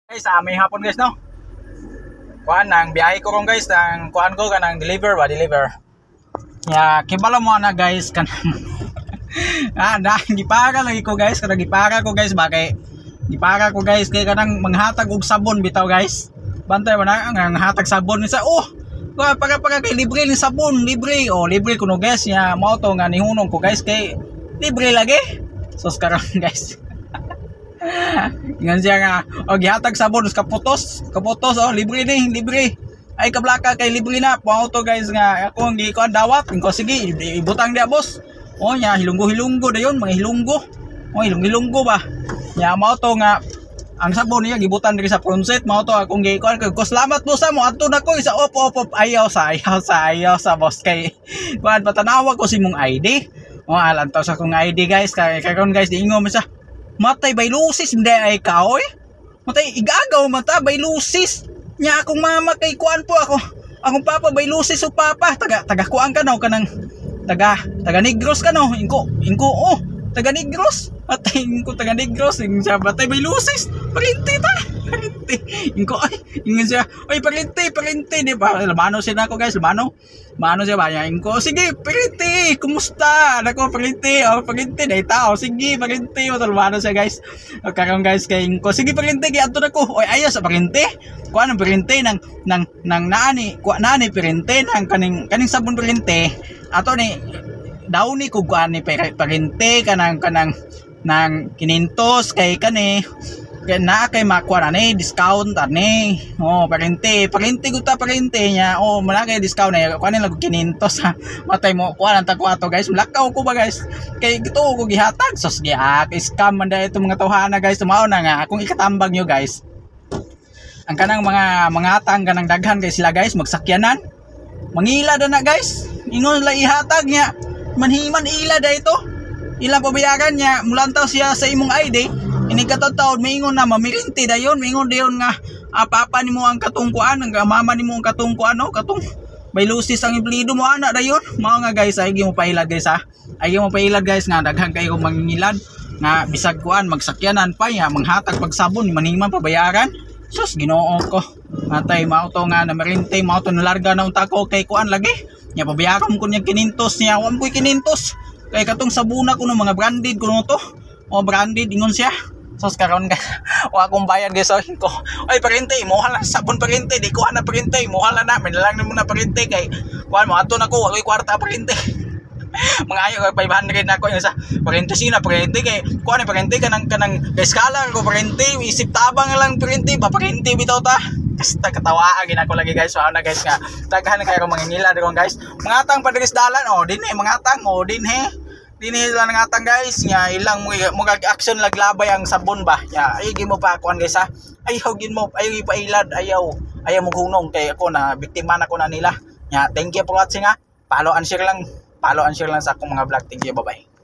Guys, may hapon, guys, no. Kuan nang biyahe ko ron, guys, nang kuan ko kanang deliver ba, deliver. Ya, kibalo mo na, guys, kan na gipara lagi ko, guys, kanang gipara ko, guys, ba kay gipara ko, guys, kay kanang manghatag og sabon bitaw, guys. Bantay mo na ang hatag sabon sa, oh, para para kay libre ni sabon, libre. Oh, libre kuno, guys, nya mao to nga nihunong ko, guys, kay libre lagi. Sus, karon, guys. Ingon siya nga, oh, gihatag sabon kaputos, kaputos, oh, libre ni, libre. Ay kablaka kay libre na. Mao to, guys, nga ako ang gikuan dawat. Ingon, sige, ibutang dia, boss. Oh, nya hilunggo-hilunggo dayon, mga hilunggo. Oh, hilunggo-hilunggo ba. Nya mao to nga ang sabon niya gibutan diri sa front seat, mao to akong gikuan ko. Salamat po sa mo adto na ko isa op op op, ayaw sa, ayaw sa, ayaw sa, boss, kay kuan patanawa ko si mong ID. Oh, alam to sa akong ID, guys, kay karon, guys, diingon mo sa matay baylusis hindi ay ka, oy. Matay igagaw mata baylusis. Nya akong mama kay kuan po ako. Akong papa baylusis o papa taga taga kuan ka no, kanang taga taga Negros ka no. Ingko ingko, oh, taga Negros. Matay ingko taga Negros ing siya matay baylusis. Parinti ta. Parinti. Ingko ay ingon siya, oy, parinti, parinti, di ba? Lamano siya nako, guys, lamano. Mano siya ba niya? Ingko, sige, parinti, kumusta? Nako, parinti, oh, parinti, dahil tao, sige, parinti, matulmano siya, guys. O, karon, guys, kay ingko, sige, parinti, kaya ato na ko. Oy, ayaw sa parinti. Kuha ng parinti, nang naani, kuha naani, parinti, nang kaning, kaning sabon parinti, ato ni, daw ni kung kuha ni parinti, kanang, kanang, nang kinintos, kay kani, kay na kay makuha na ni discount ani, oh, parinti, parinti guta parinti niya, oh, mala kay discount na kuha ni lang kinintos ha. Matay mo kuha lang ta kuha to, guys, mulakaw ko ba, guys, kay gito ko gihatag sos giak scam man dahil itong mga tawhana, guys. Tumaw na nga akong ikatambag nyo, guys, ang kanang mga atang kanang daghan kay sila, guys, magsakyanan mangila na, guys, ingon la ihatag niya manhiman ila da ito ilang pabayaran niya mulantaw siya sa imong ID ini katawad maingon na mamirinti dayon, maingon dayon nga papa nimo ang katungkuan, ang mama nimo ang katungkuan, no, katong baylusis ang iblido mo ana dayon. Mao nga, guys, ay mo pailad, guys, ha, ay mo pailad, guys, nga daghan kayo mangingilad nga bisag kuan magsakyanan pa ya manghatag pagsabon manhiman pabayaran. Sus, Ginoo ko, matay mao to nga na marinti, mao to nalarga na unta ko kay kuan lagi nya pabayaran ko niya kinintos niya wa koy kinintos kay katong sabuna ko no mga branded kuno to, o branded ingon siya. Sos karon, guys, wa akong bayad, guys, so ko. Ay parente, mo lang sabon parente, di ko ana parente, mo lang na, may lang nimo na parente kay kuan mo adto na ko, wa koy kwarta parente. Mga ayo kay 500 na ako yung sa parente sina parente kay kuan ni parente kanang kanang kay scholar ko parente, isip tabang lang parente ba parente bitaw ta. Kasta katawaan gina ko lagi, guys. So na, guys, nga daghan kayo mangingila diri, guys. Mga atang padres dalan, oh, dinhi mga atang, oh, dinhi dinhi lang ang atang, guys, nga ilang mo action laglabay ang sabon ba ya. Ay mo pa kuan, guys, ha, ayaw gin mo, ayaw ipailad, ayaw, ayaw mo hunong kay ako na biktima na ko na nila. Ya, thank you for watching, ha. Follow and share lang, follow and share lang sa akong mga vlog. Thank you, bye bye.